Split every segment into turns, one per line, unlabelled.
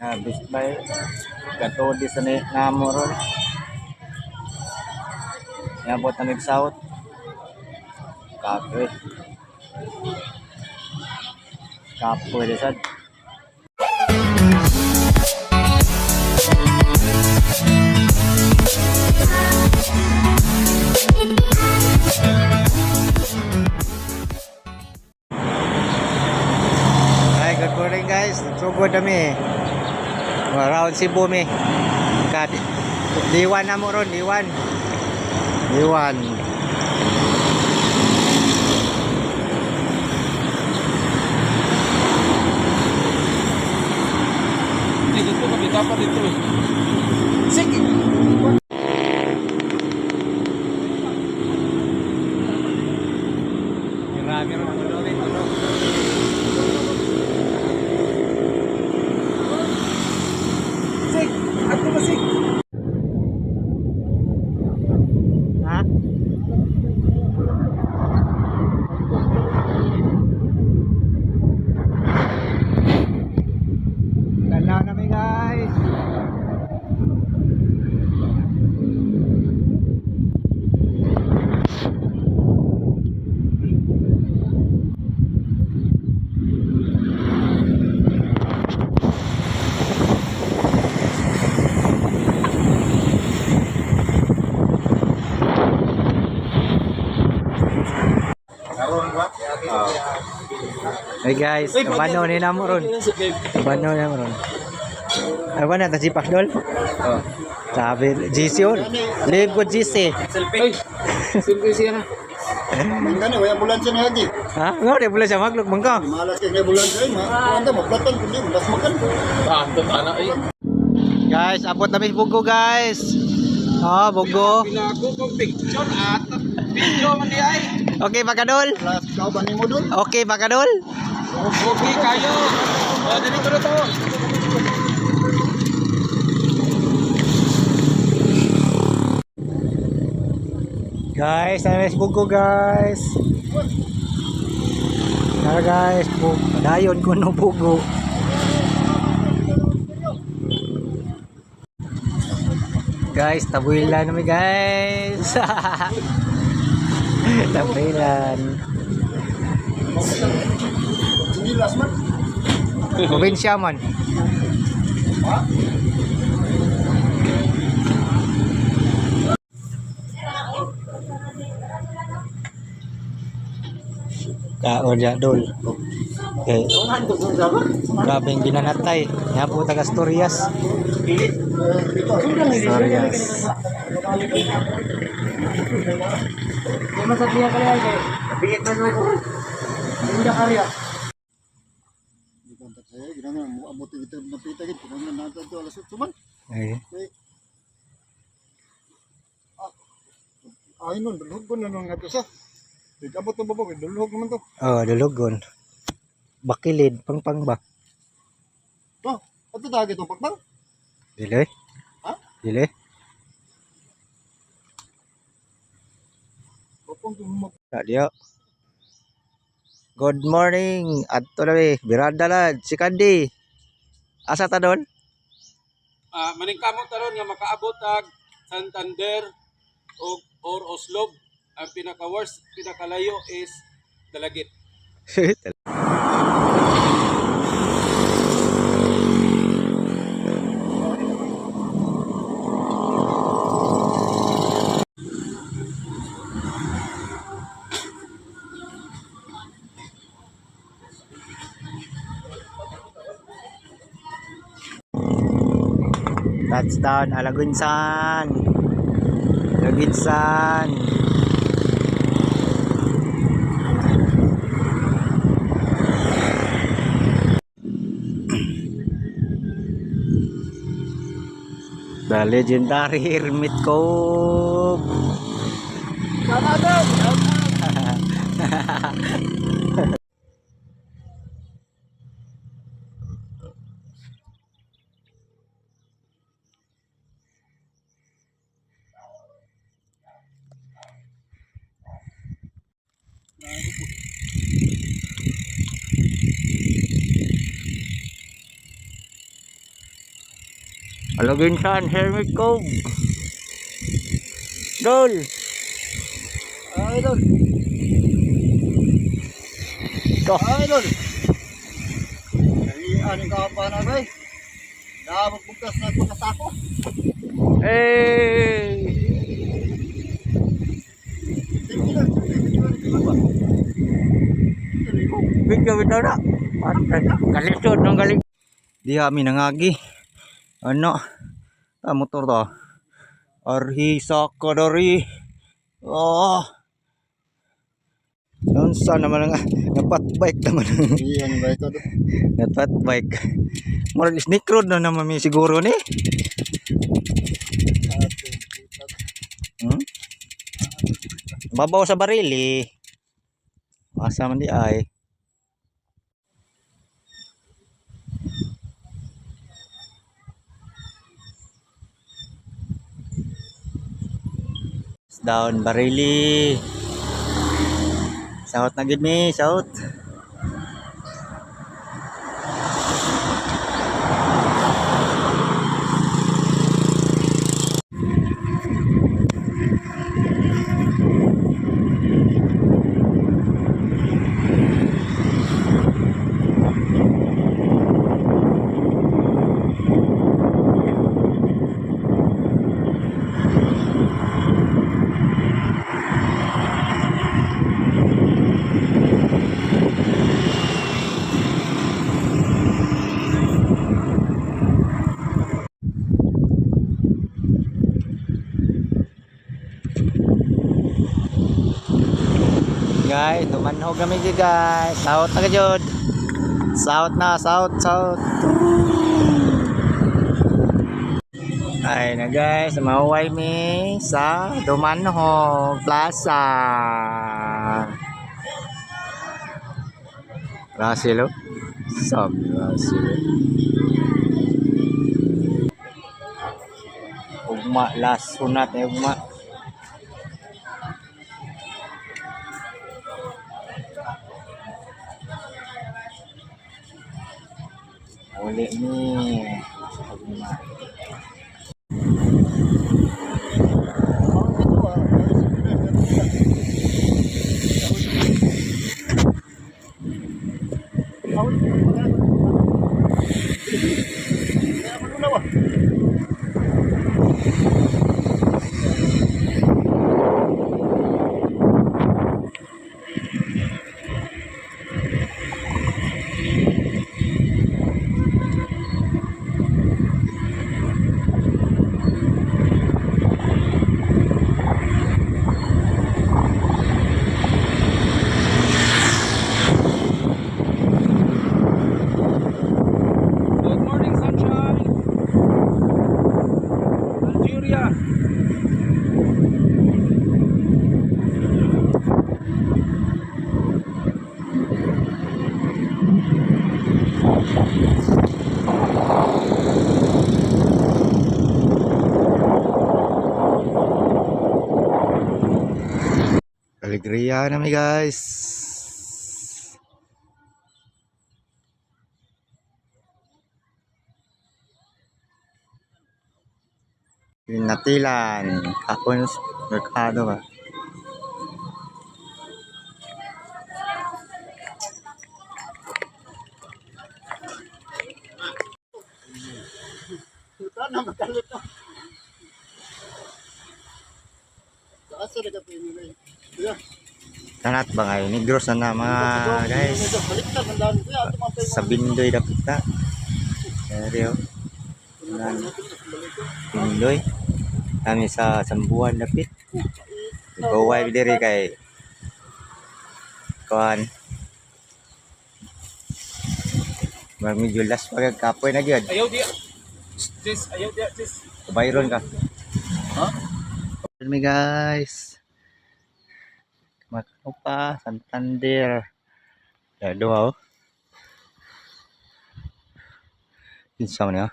Best Buy. Katodi sa ni namo ron. Niabot na mig south. Kapoy. Kapoy di sad. Hi, good morning, guys. Nagsugod kami. Around Cebu mi. Kad Diwan na mo ron, Diwan. Diwan.
Hindi, dito kami dapat dito eh. Sige!
Grabe ron, tulo rin, tulo.
Sig! Ato ba sig?
Ha? Tanaw namin, guys. Hey guys, kabano ni namo ron. Kabano ni namo ron. Ano na ta si Pakdol?
Oh.
Sabi GC on. Live ko GC.
Selfie! Selfie siya na.
Mangga ni, way ambulansya ni Haji.
Ha? Ngao di pula siya maglok bangka.
Malas kay ambulansya ay, ma. Anda maplatan kundi mas makan.
Tantot ana eh.
Guys, abot na mi Bugo, guys. Oh, Bugo.
Pinago kong picture at video man di ay.
Okay ba kadol?
Las kau ba nimo dul?
Okay ba kadol?
Okay kayo. Oh, dito na to.
Guys, na mi Bugo, guys. Tara guys, padayon ko no Bugo. Guys, tabuilan namin, guys. Tabuilan.
Sinilas man.
Probinsya man. Kaon ya dol. Okay. Grabeng ginanatay. Nga po taga Asturias. Asturias.
Di kontak saya, ginangan mo abot kita napita gid kinahanglan nato to alas 8 man.
Ay.
Kay Ah, ay nun, dulhog ko na nun nga to sa. Di abot ng babog, dulhog naman to.
Oh, dulugon. Bakilid, pangpang ba?
To, ato tagi itong pagpang.
Dili?
Ha?
Dili?
Papang tumumag.
Adiyo. Good morning. Adto na mi. Birada na. Si Candy. Asa ta doon?
Ah, maningkamot taron nga makaabot ag Santander og or Oslob. Ang pinaka worst, pinakalayo is Dalagit.
Touchdown, Alagunsan. Alagunsan. The legendary Hermit Cove. Aloginsan, Hermit Cove. Dol.
Idol.
Ito.
Idol. Ay, ka pa na bay. Nabagbugas na pagkasako.
Hey! Video bitaw na. Kalisod nang galing. Diha mi nangagi. Ano? Ah, motor to. Arhi sa kadari. Oh. Unsa naman ang napat bike naman.
Iyan ba ito?
Napat bike. Murag snake road na naman mi siguro ni. Hmm? Babaw sa baril eh. Asa man di ay. Down Barili. South na gid mi, south. Guys, dumanhog kami di guys. South na jud. South na, south, south. Ay na guys, mahuway mi sa Dumanhog Plaza. Russell, oh. Sabi Russell. Ugma, last sunat na ugma. Uli ni. Ugma.
Good morning, sunshine. Algeria.
Alegria na mi guys. Natilan, kapon merkado ba?
Sana magalit na. Asa na ka pinili? Yeah.
Kanat ba ngayon? Negros na na mga guys.
Baliktad ang dami. Kuya, ato mga
Sa Bindoy dapat na. Seryo. Bindoy. Kami sa Sambuan dapit. Gaway diri kay kuan. Mag medyo last pa kag kapoy na gyud.
Ayaw diya. Sis, ayaw diya, sis.
Bayron ka.
Ha?
Mi guys. Makano pa Santander. Duha oh. Kinsa man niya?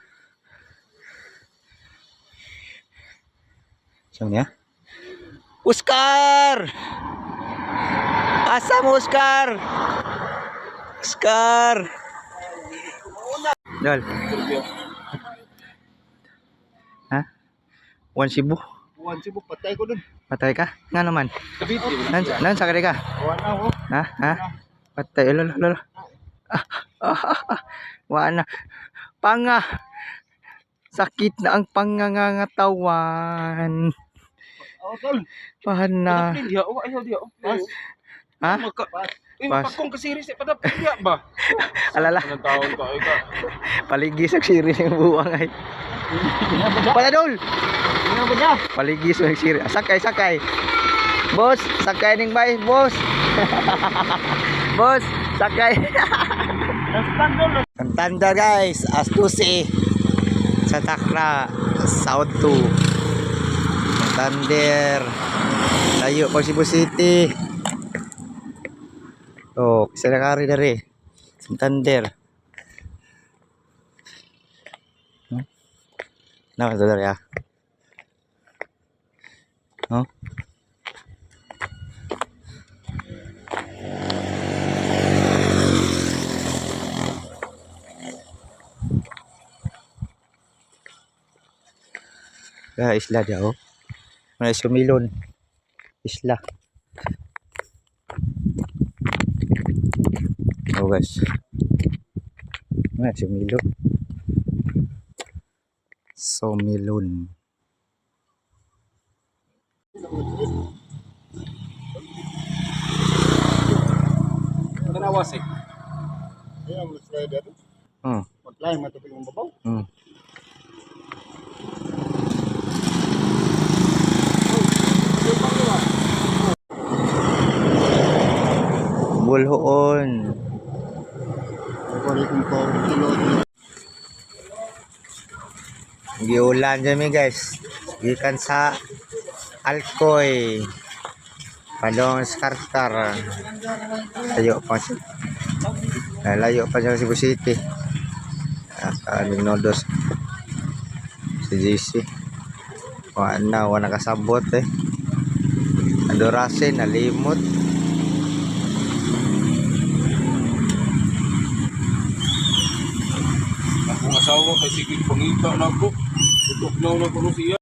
Kinsa man niya? Oscar! Asa mo, Oscar? Oscar! Dal. One Cebu.
One Cebu, patay ko dun.
Patay ka? Nga naman.
Cavite man.
Nan sa ka?
One na oh.
Ha? Ha? Patay lolo lolo. Ah, ah, ah, ah. Wa na. Panga. Sakit na ang pangangangatawan.
Oh, tol.
Pahan na.
Padapin diha, oh, ayaw diha. Oh.
Pas.
Ha?
Magka Uy,
Pas.
mapakong ka series eh, padapin diha ba?
Alala.
Anong taon ka ay ka?
Paligi sa series ng buwang ay. Paladol.
Ano ba na?
Paligi sa series. Sakay, sakay. Boss, sakay ning bay, boss. Boss, sakay.
Nagtandol.
Santander guys, as 12 sa Takra, South 2. Santander. Layo pa Cebu City. Oh, isa na kari dere. Santander. Na, dere ah. Oh. Kaya isla dia oh. May sumilon. Isla. Oh guys. May sumilon. Sumilon.
Tanawa si.
Ayun ang slider. Maglaing matupig ang babaw.
Bulhoon.
Ay, kung ko kilo.
Giulan dyan mi guys. Gikan sa Alcoy. Padong Skarkar. Layo pa siya. Layo pa siya sa Cebu City. Lignodos. Si GC. Wala na, wala nakasabot eh. Adorase, nalimot.
Akong asawa kay sige pangita na ako. Tutok na ko siya.